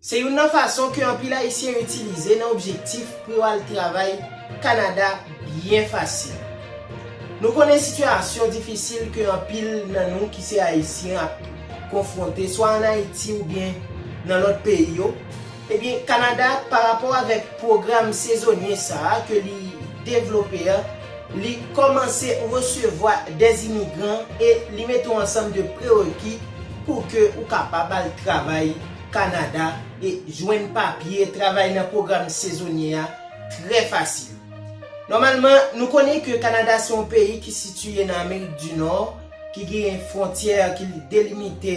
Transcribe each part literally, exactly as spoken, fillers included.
Se youn nan fason ke anpil Ayisyen itilize nan objektif pou yo al travay Kanada byen fasil. Nou konnen sitiyasyon difisil ke anpil nan nou ki se Ayisyen ap konfwonte, swa ann Ayiti oubyen nan lòt peyi yo. Ebyen, Kanada, pa rapò avèk pwogram sezonye sa a ke li devlope a, li kòmanse resevwa dè imigran e li mete yon ansanm de prereki pou ke ou kapab al travay Kanada e jwenn papye travay nan pwogram sezonye a trè fasil. Nòmalman, nou konnen ke Kanada se yon peyi ki sitiye nan Amerik di Nò, ki gen fwontyè ki delimite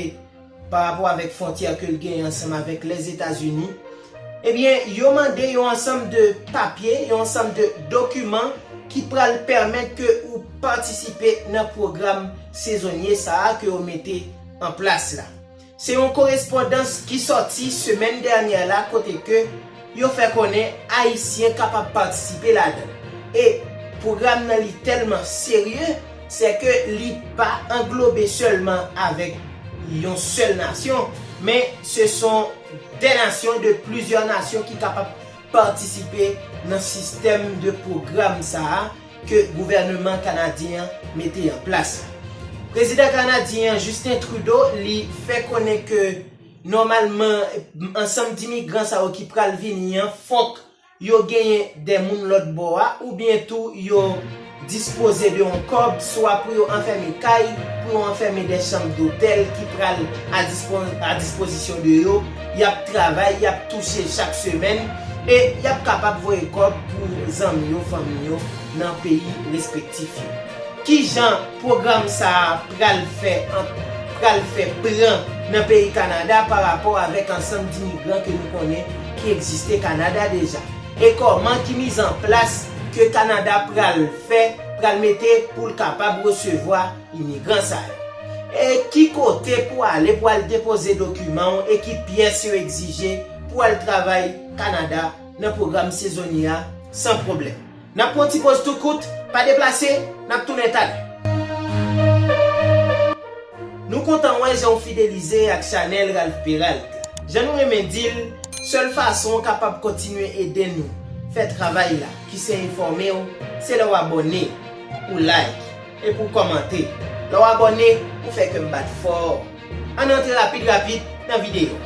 pa rapò avèk fwontyè ke l genyen ansanm avèk Lèzetazini. Ebyen, yo mande yon ansanm de papye, yon ansanm de dokiman ki pral pèmèt ke ou patisipe nan pwogram sezonye sa a ke yo mete an plas la. Se yon korespondans ki sòti semèn dènyè la kote ke yo fè konnen Ayisyen kapab patisipe ladan l. E pwogram nan li tèlman serye, se ke li pa anglobe sèlman avèk yon sèl nasyon, men se son dè nasyon, de plizyè nasyon ki kapab patisipe nan sistèm de pwogram sa a ke gouvèneman kanadyen an mete an plas la. Prezidan kanadyen an, Justin Trudeau, li fè konnen ke nòmalman ansanm d imigran sa yo ki pral vini an, fòk yo genyen dè moun lòt bò a, oubyen tou yo dispoze de yon kòb, swa pou yo anfèmen kay, pou yo anfèmen dè chanm dotèl ki pral a dispo-, a dispozisyon de yo, y ap travay, y ap touche chak semèn, e y ap kapab voye kòb pou zanmi yo, fanmi yo nan peyi respektif yo. Kijan pwogram sa a pral fè an-, pral fè pran nan peyi Kanada pa rapò avèk ansanm d imigran ke nou konnen ki egziste Kanada deja? E kòman ki mizanplas ke Kanada pral fè, pral mete pou l kapab resevwa imigran sa yo? E ki kote pou ale pou al depoze dokiman w e ki pyès yo egzije pou al travay Kanada nan pwogram sezonye a san pwoblèm? N ap pran yon ti poz tou kout, pa deplase, n ap tounen talè. Nou kontan wè jan w fidelize ak chanèl Ralph Peralta. Jan nou renmen di l, sèl fason w kapab kontinye ede nou fè travay la, ki se enfòme w, se lè w abòne, ou like, epi w kòmante. Lè w abòne, ou fè kè m bat fò. Ann antre rapid rapid nan videyo.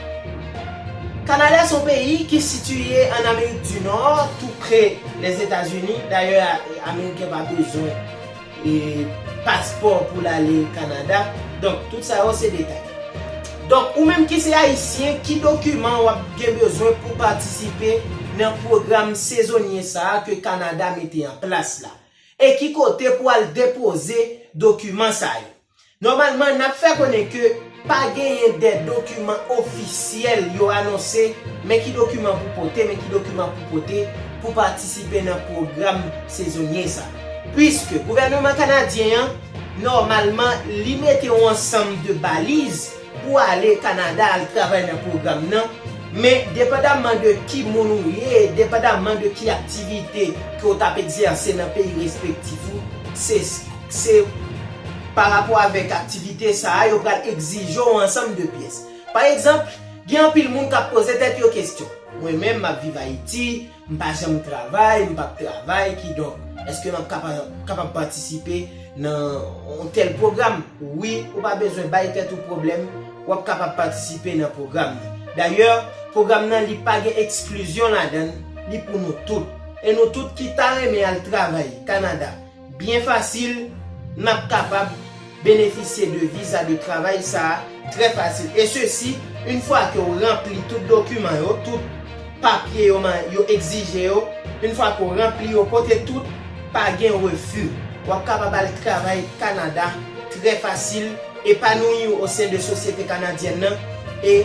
Kanada se yon peyi ki sitiye ann Amerik di Nò, tou pre Lèzetazini. Dayè, a-, Ameriken pa bezwen, e, paspò pou l ale Kanada. Donk, tout sa yo se detay. Donk, ou menm ki se Ayisyen, ki dokiman w ap gen bezwen pou patisipe nan pwogram sezonye sa a ke Kanada mete an plas la? E ki kote pou al depoze dokiman sa yo? Nòmalman, n ap fè konnen ke pa genyen de dokiman ofisyèl yo anonse, men ki dokiman pou pote, men ki dokiman pou pote pou patisipe nan pwogram sezonye sa. Piske gouvèneman kanadyen an, nòmalman, li mete yon ansanm de baliz pou ale Kanada al travay nan pwogram nan, men depandamman de ki moun ou ye, depandamman de ki aktivite ke w t ap egzèse nan peyi respektif ou, se, se pa rapò avèk aktivite sa a, yo pral egzije w ansanm de pyès. Pa egzanp, gen anpil moun k ap poze tèt yo kesyon. Mwen menm, m ap viv Ayiti, m pa janm travay, m p ap travay, kidonk, èske m ap kapa-, kapab patisipe nan yon tèl pwogram? Wi, ou pa bezwen bay tèt ou pwoblèm, w ap kapab patisipe nan pwogram nan. Dayè, pwogram nan, li pa gen eksklizyon ladan l, li pou nou tout. E nou tout ki ta renmen al travay Kanada, byen fasil, n ap kapab benefisye de viza de travay sa a trè fasil. E sesi, yon fwa ke w ranpli tout dokiman yo, tout papye yo, yo egzije yo, yon fwa ke w ranpli yo, pote tout, pa gen refi. W ap kapab al travay Kanada trè fasil, epanouyi w o sen de sosyete kanadyèn nan e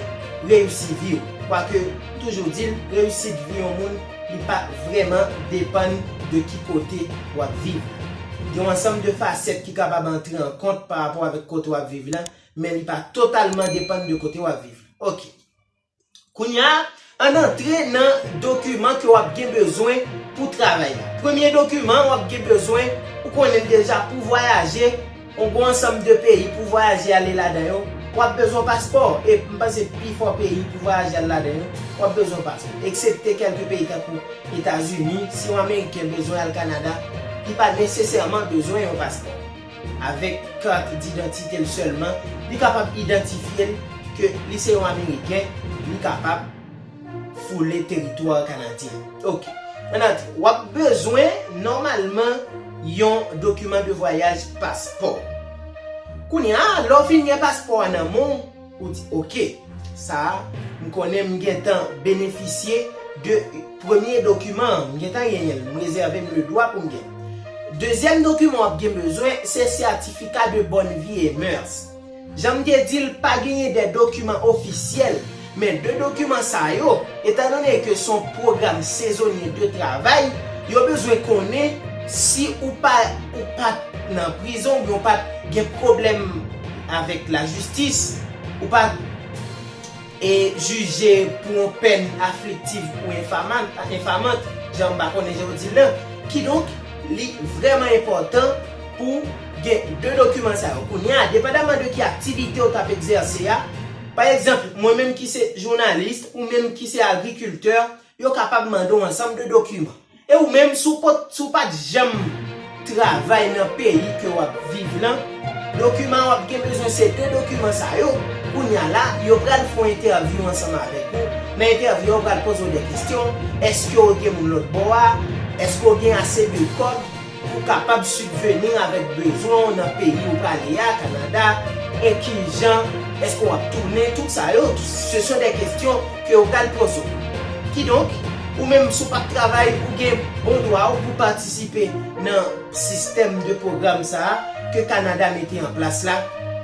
reyisi vi w. Kwake, m toujou di l, reyisit vi yon moun li pa vrèman depann de ki kote w ap viv. Gen yon ansanm de fasèt ki kapab antre an kont pa rapò avèk kote w ap viv la, men li pa totalman depann de kote w ap viv. Oke. Kounye a, ann antre nan dokiman ke w ap gen bezwen pou travay la. Premye dokiman w ap gen bezwen, ou konnen l deja, pou vwayaje, yon bon ansanm de peyi pou vwayaje ale ladan yo, w ap bezwen yon paspò. E m panse pifò peyi pou vwayaje al ladan yo, w ap bezwen yon paspò. Eksepte kèlke peyi tankou Etazini, si yon Ameriken bezwen al Kanada, li pa nesesèman bezwen yon paspò. Avèk kat didantite l sèlman, li kapab idantifye l ke li se yon Ameriken, li kapab foule teritwa kanadyen. Ok. Ann antre, w ap bezwen nòmalman yon dokiman de vwayaj, paspò. Kounye a, lè w fin gen paspò a nan men w, ou di, ok, sa a, m konnen m gentan benefisye de premye dokiman an, m gentan genyen l, m rezève m le dwa pou m gen. Dezyèm dokiman w ap gen bezwen, se sètifika de bonne vie et mœurs. Jan m te di l, pa genyen de dokiman ofisyèl, men de dokiman sa yo, etandone ke se yon pwogram sezonye de travay, yo bezwen konnen si ou pa, ou pa t nan prizon oubyen ou pa t gen pwoblèm avèk lajistis, ou pa t e jije pou yon pèn afliktiv ou enfamant, enfamant, jan m pa konnen jan yo di l lan. Kidonk, li vrèman enpòtan pou gen de dokiman sa yo. Kounye a, depandaman de ki aktivite w t ap egzèse a, pa egzanp, mwen menm ki se jounalis, ou menm ki se agrikiltè, yo kapab mande w ansanm de dokiman. E ou menm, si w pot, si w pa t janm travay nan peyi ke w ap viv lan, dokiman w ap gen bezwen se de dokiman sa yo. Kounye a la, yo pral fè yon entèvyou ansanm avèk ou. Nan entèvyou a, yo pral poze w de kesyon. Èske w gen moun lòt bò a? Èske w gen ase de kòb pou w kapab sibveni avèk bezwen w nan peyi ou prale a, Kanada? E kijan? Èske w ap tounen? Tout sa yo, ce sont des questions ke yo pral poze w. Kidonk, ou menm, si w p ap travay, ou gen bon dwa w pou patisipe nan sistèm de pwogram sa a ke Kanada mete an plas la.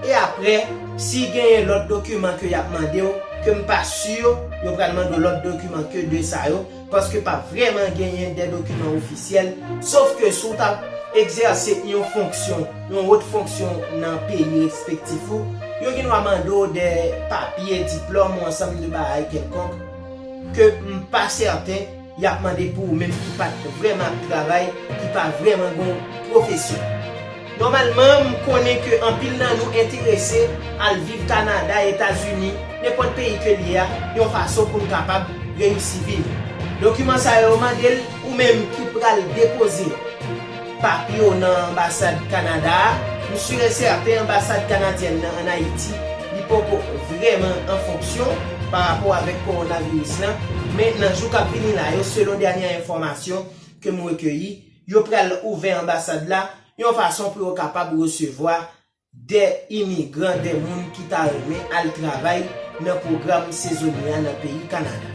E apre, si genyen lòt dokiman ke y ap mande w, ke m pa si, yo pral mande w lòt dokiman ke de sa yo, paske pa vrèman genyen de dokiman ofisyèl, sof ke si w t ap egzèse yon fonksyon, yon wot fonksyon nan peyi respektif ou, yo gen dwa mande w de papye, diplòm ou ansanm de bagay kèlkonk ke m pa sèten y ap mande pou ou menm ki pa t vrèman ap travay, ki pa vrèman gen yon pwofesyon. Nòmalman, m konnen ke anpil nan nou enterese al viv Kanada, Etazini, nenpòt peyi ke l ye a, yon fason pou n kapab reyisi vi nou. Dokiman sa yo, yo mande l, ou menm ki pral depoze papye w nan anbasad Kanada a, m si e sèten anbasad kanadyèn nan ann Ayiti, li poko vrèman an fonksyon pa rapò avèk kowonaviris lan, men nan jou k ap vini la yo, selon dènye enfòmasyon ke m rekeyi, yo pral ouvè anbasad la yon fason pou yo kapab resevwa de imigran, de moun ki ta renmen al travay nan pwogram sezonye a nan peyi Kanada.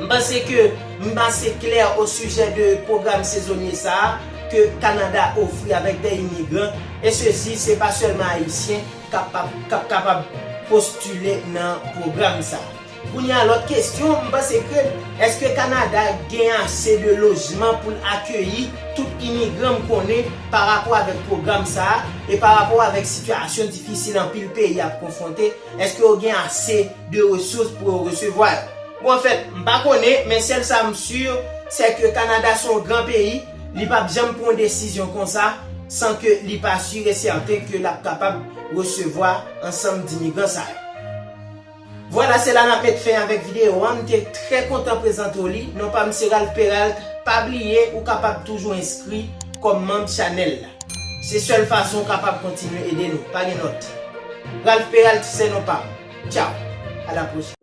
M panse ke m ase klè o sijè de pwogram sezonye sa a ke Kanada ofri avèk de imigran, e sesi, se pa sèlman Ayisyen k ap, k ap kapab postile nan pwogram sa a. Kounye a, lòt kesyon, m panse ke èske Kanada gen ase de lojman pou l akeyi tout imigran m konnen pa rapò avèk pwogram sa a e pa rapò avèk sitiyasyon difisil anpil peyi ap konfwonte, èske yo gen ase de resous pou yo resevwa yo? Bon, anfèt, m pa konnen, men sèl sa m si, se ke Kanada se yon gran peyi, li p ap janm pran yon desizyon konsa san ke li pa si e sèten ke l ap kapab resevwa ansanm d imigran sa yo. Vwala, se la n ap met fen avèk videyo a. M te trè kontan prezante w li. Non pa m se Ralph Peralt. Pa bliye, ou kapab toujou enskri kòm manm chanèl la. Se sèl fason w kapab kontinye ede nou. Pa gen lòt. Ralph Peralt se non pa m. Tchaw. A la pwochèn.